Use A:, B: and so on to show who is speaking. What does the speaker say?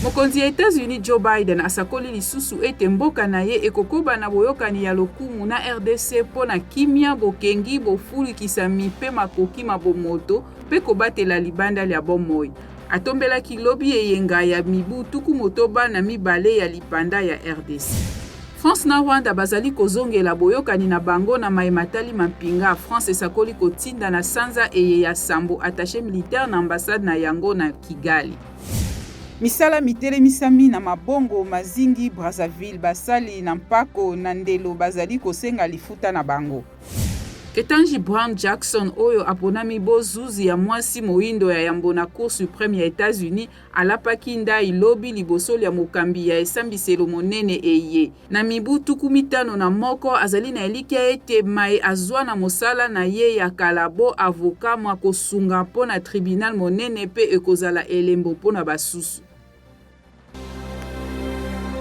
A: Mokonzi ya Etats-Unis Joe Biden asakoli lisusu ete mboka na ye ekokoba na boyokani ya lokumu na rdc mpo na kimia, bokengi, bofulikisami mpe makoki ma bomoto mpe kobatela libanda lya bomoi. Atombelaki lobi eyenga ya mibu 62 ya lipanda ya rdc. France na Rwanda bazali kozongela boyokani na bango na maye matali mampinga. France esakoli kotinda na sanza eye ya sambo attache militaire na ambassade na yango na Kigali. Misala mitelemisami na mabongo mazingi Brazzaville, basali na mpako na ndelo bazali kosenga lifuta na bango. Ketanji Brown Jackson oyo aponami bo zuzi ya mwasi moindo ya yambo na Cour supreme ya Etats-Unis alapaki ndayi lobi liboso lya mokambi ya esambiselo monene eye. Na mibu 51, azali na elikya ete maye azwa na mosala na ye ya kala bo avocat makosunga mpo na tribunal monene mpe ekozala elembo mpo na basusu.